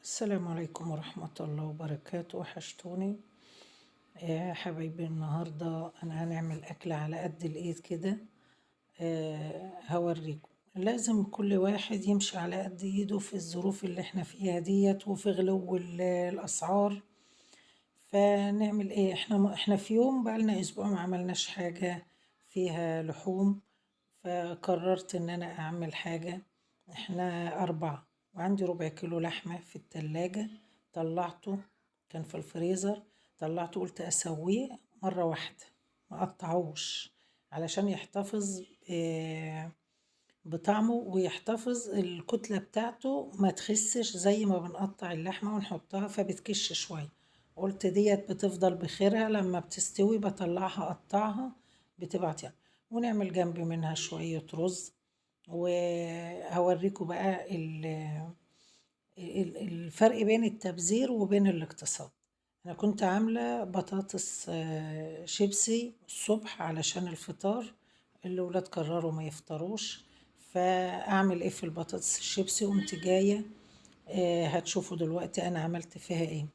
السلام عليكم ورحمة الله وبركاته. وحشتوني يا حبايبي. النهاردة أنا هنعمل أكلة على قد الإيد كده. هوريكم. لازم كل واحد يمشي على قد إيده في الظروف اللي احنا فيها ديت وفي غلو الأسعار. فنعمل ايه؟ احنا في يوم بقالنا اسبوع ما عملناش حاجة فيها لحوم، فقررت ان انا اعمل حاجة. احنا 4 وعندي ربع كيلو لحمة في التلاجة، طلعته كان في الفريزر، طلعته قلت اسويه مرة واحدة ما قطعوش علشان يحتفظ بطعمه ويحتفظ الكتلة بتاعته ما تخسش زي ما بنقطع اللحمة ونحطها فبتكش شوية. قلت ديت بتفضل بخيرها لما بتستوي بطلعها اقطعها بتبقى يعني. ونعمل جنب منها شوية رز، وهوريكم بقى الفرق بين التبذير وبين الاقتصاد. انا كنت عاملة بطاطس شيبسي الصبح علشان الفطار، الولاد قرروا ما يفطروش، فاعمل ايه في البطاطس الشيبسي؟ قمت جاية، هتشوفوا دلوقتي انا عملت فيها ايه.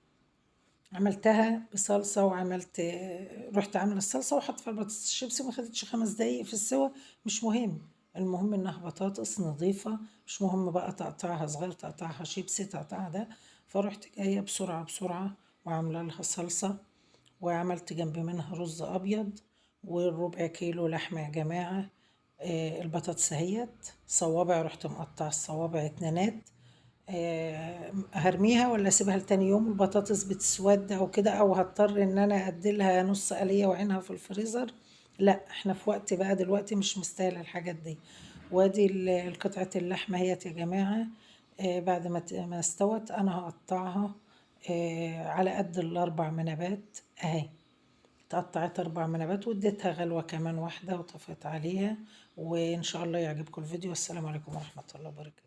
عملتها بصلصة وعملت، رحت عاملة الصلصة وحط فيها البطاطس الشيبسي، ما خدتش 5 دقايق في السوا، مش مهم، المهم انها بطاطس نظيفة، مش مهم بقى تقطعها صغير تقطعها شيبسي تقطعها ده. فرحت جاية بسرعة بسرعة وعاملة لها صلصة، وعملت جنب منها رز أبيض والربع كيلو لحمة يا جماعة. البطاطس اهيت صوابع، رحت مقطعة الصوابع 2، هرميها ولا اسيبها لتاني يوم؟ البطاطس بتسود او كده، او هضطر ان انا اديلها نص قلية وعينها في الفريزر. لا احنا في وقت بقى دلوقتي مش مستاهله الحاجات دي. وادي القطعة اللحمة اهيت يا جماعة، بعد ما استوت انا هقطعها، على قد ال4 منابات اهي. اتقطعت 4 منابات واديتها غلوة كمان واحدة وطفيت عليها. وان شاء الله يعجبكم الفيديو. والسلام عليكم ورحمة الله وبركاته.